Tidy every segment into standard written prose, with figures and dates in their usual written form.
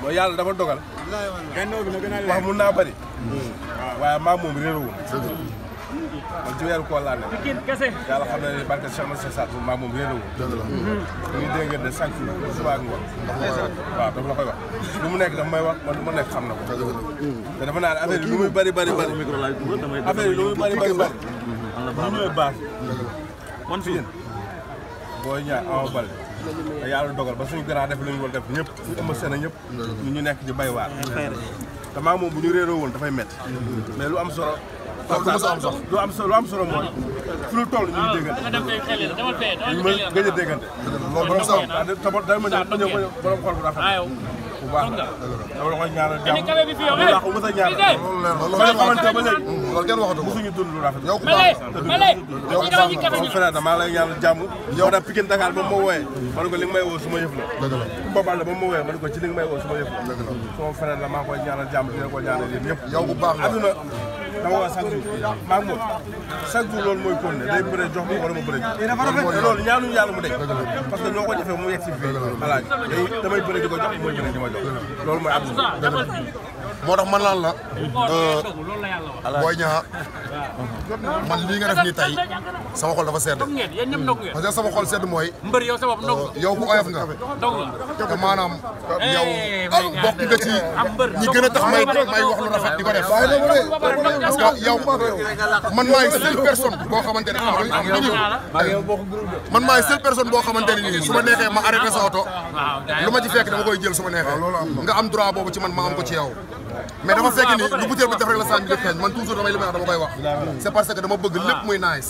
mooy yàlla dafa dogal. wax mun naa bëri. waaye maa moom réerewul. man ci weeru koor laa ne. yàlla xam na ne barke Cheikh Moussa Sall maa moom réerewul. ñu dégg ngeen ne sànq suba ak ngoon. waaw dafa la koy wax. lu mu nekk dafa may wax man lu mu nekk xam na ko. te dafa naan affaire yi lu muy bëri bëri bëri. affaire yi lu muy bëri bëri bëri. ñu ñëwee baax. man fii booy ñaar Ama Baldé te yàlla dogal ba suñu grand def lu ñu war def ñëpp ñu ëmb seen ñëpp ñu nekk di bay waar te maa moom bu ñu réeroo woon dafay métti mais lu am solo lu am solo mooy fu ñu toll ñu déggante ñu ma gëj a déggante loolu borom xol bu rafet bu baax la dama la koy ñaanal jàmm lu laax bu mës a ñaanal loolu xamante ba léegi loolu kenn waxatu ko suñu dund lu rafet yow frère dama lay ñaanal jàmm yow da Pikine Dakar ba ma wooyee ma ne ko li nga may woo suma yëf la boobal la ba ma wooyee ma ne ko ci li nga may woo suma yëf la sama frère la maa koy ñaanal jàmm dina ko ñaanal yéen ñëpp yow bu baax la aduna dama wax chaque jour maa ngi moom chaque jour loolu mooy kon ne day bëre jox ko wala mu bëre loolu ñaanuñu yàlla mu dee parce que ñoo ko defee mu yegg si fii alaaj damay bëre di ko jox mooy bëre di ma jox loolu mooy aduna moo tax man laan la Boy Niang man lii nga def nii tey sama xol dafa sedd parce que sama xol sedd mooy yow ku oyof nga te maanaam yow bokk nga ci ñi gën a tax may wax lu rafet di ko def parce que yow man maay seule personne boo xamante ne man maay seule personne boo xamante ne nii su ma neexee ma arrêté sa oto lu ma ci fekk dama koy jël su ma neexee nga am droit boobu ci man ma am ko ci yow mais dama fekk ni lu butéel bi def rek la sànni lépp xeeñ man toujours damay li may wax dama koy wax c'est parce que dama bëgg lépp muy nice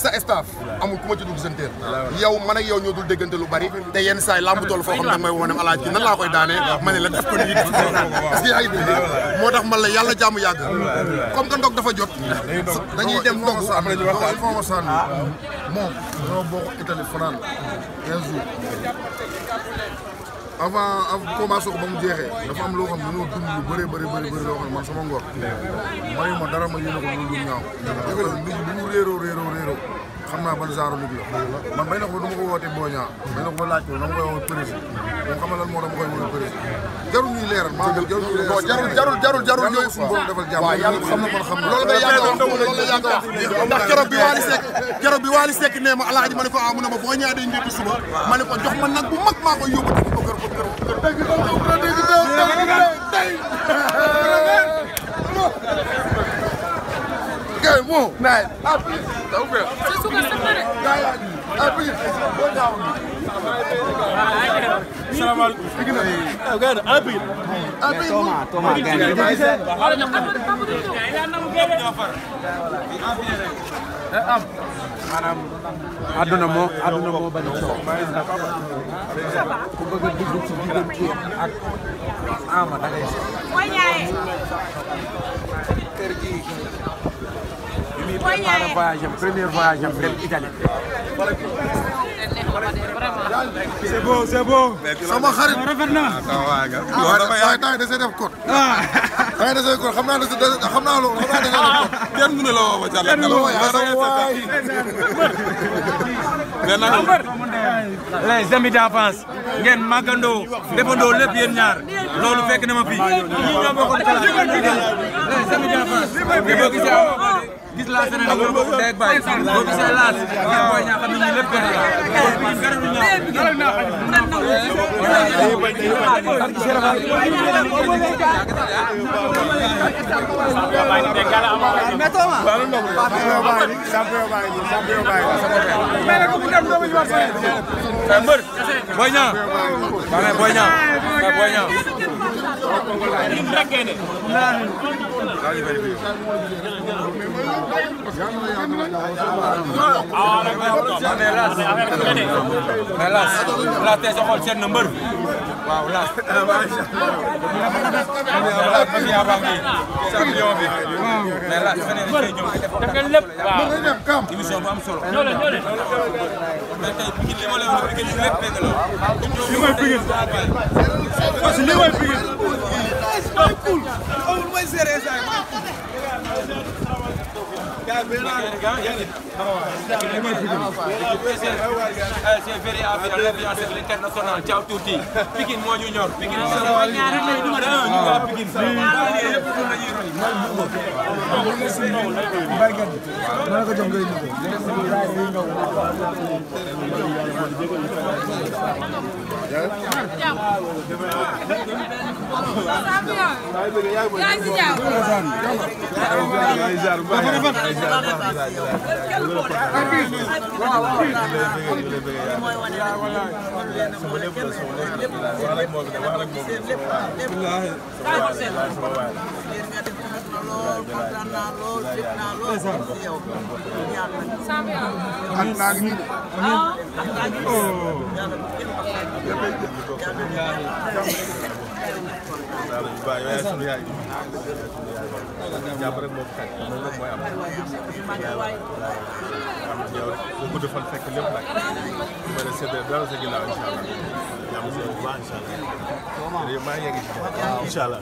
sa staff amul ku ma ci dugg seen yow man ak yow ñoo dul déggante lu bari te yenn saa yi lamb toll foo xam ne may woo ne alaaj kii nan laa koy daanee ma ne la def ko nii parce que yaa ngi dégg moo tax man la yàlla jàmm yàgg comme que ndog dafa jot dañuy dem ndog après ñu waxtaan il faut ma sànni moom dañoo bokk Italie fanaan 15 jours avant commencé ko ba mu jeexee dafa am loo xam ne dañoo dund lu bëri loo xam ne man sama ngor mayu ma dara ma yéene ko lu ñaaw nit bu ñu réeroo xam naa ban genre nit la man bay na ko dama ko woote Boy Niang bay na ko ba laaj ko dama koy woo président moom xam nga lan moo dama koy woo président jarul ñuy leeral jarul ñëw suñu borom defal jàmm waaw yàlla xam na man xam na loolu nga yàgg wax ndax keroog bi Wally Seck nee ma alaaji ma ne ko mu ne ma Boy Niang day ndékki suba ma ne ko jox ma nag bu mag maa koy yóbbu ko kër Okay, move. Nice. Happy. Okay. Happy. Go down. salaamaaleykum. Happy. Happy. Thomas maanaam àdduna moo bañ a soxla ku bëgg a dugg ci diggante ak Ama da ngay kër gi bi muy préparé voyage am premier voyage am dem Italie. c'est beau. sama xarit rafet na. waaye temps yii da see def code. temps yii da see code xam naa loolu xam naa da see def code. kenn mu ne la woo ba Thiel les amis d'enfance ngeen màggandoo defandoo lépp yéen ñaar loolu fekk na ma fi ñi ñoo bokk les amis d'enfance boo gisee gis laa sene na bokk ndey ak baay boo gisee laas ngeen Boy Niang xam ne ñi lépp benn mbër Boy Niang Boy Niang mais laas tey sa xol seet na mbër waaw laas champion bi mais laas feneen dañ koy ñëw def émission bu am solo mais tey Pikine li ma lay wax Pikine lépp dégg la li mooy Pikine parce que li mooy Pikine amul mooy séeréer c'est very happy à l'ambiance de l'international Thiaw Tuuti Pikine moo ñu ñor Pikine Inshallah